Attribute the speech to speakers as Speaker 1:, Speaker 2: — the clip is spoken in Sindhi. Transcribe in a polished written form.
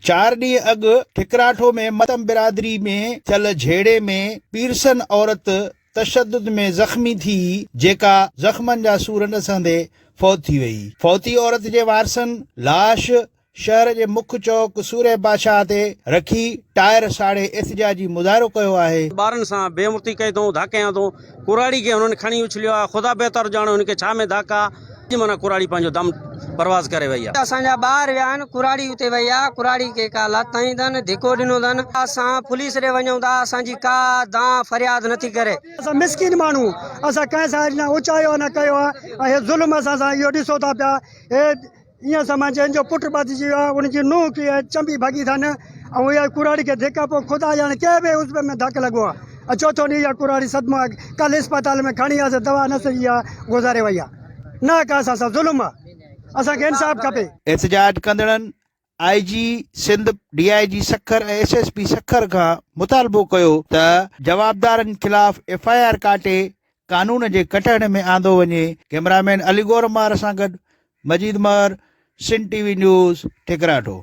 Speaker 1: چار ڏينهن اڳ ٺڪراٺو ۾ متم برادري ۾ ٿيل جهيڙي ۾ پيرسن عورت تشدد ۾ زخمي ٿي جيڪا زخمن جا سور نه سهندي فوت ٿي وئي. فوتي عورت جي وارثن لاش شهر جي مک چوڪ سورهيه بادشاهه تي رکي ٽائر ساڙي احتجاجي مظاهرو ڪيو آهي.
Speaker 2: ٻارن سان بي حرمتي ڪئي اٿئون، ڌڪ هنيا اٿئون، ڪراڙي کي هنن کڻي اڇليو آهي، خدا بهتر ڄاڻي هن کي ڇا ۾ ڌڪ آ، اڄ معنيٰ ڪراڙي پنهنجو دم پرواز ڪري وئي آ.
Speaker 3: اسان جا ٻار ويا آهن، ڪراڙي اتي وئي آ، ڪراڙي کي ڪا لت هنئي اٿن، ڌڪو ڏنو اٿن، اسان پوليس ڏي وڃون ٿا، اسان جي ڪا دانهن فرياد نٿي ڪري.
Speaker 4: اسان مسڪين ماڻهو، اسان ڪنهن سان اڄ نه اچايو آ نه ڪيو آ، ۽ هي ظلم اسان سان اهو ڏسو ٿا پيا، هي. ايئن سمجهه جنهن جو پٽ ٻڌجي ويو آهي ان جي نونهن کي چنبي ڀڳي اٿن ۽ اها ڪراڙي کي ڌڪ پوء خدا ڄاڻي ڪنهن به عضوي ۾ ڌڪ لڳو آهي ۽ چوٿون ڏينهن اها ڪراڙي صدمو آهي ڪلهه اسپتال ۾ کڻي آياسين دوا نه سگهي اها گذاري وئي آهي نه ڪا اسان سان ظلم آهي اسان کي انصاف کپي.
Speaker 1: احتجاج ڪندڙن I G Sindh, D I G Sukkur ۽ S S P Sukkur کان مطالبو ڪيو ته جوابدارن خلاف ايف I R ڪاٽي قانون جي ڪٽهڙي ۾ آندو وڃي. ڪئميرا مين علي گور مهر سان گڏ Majeed Mehar, Sindh T V news, Thikratho.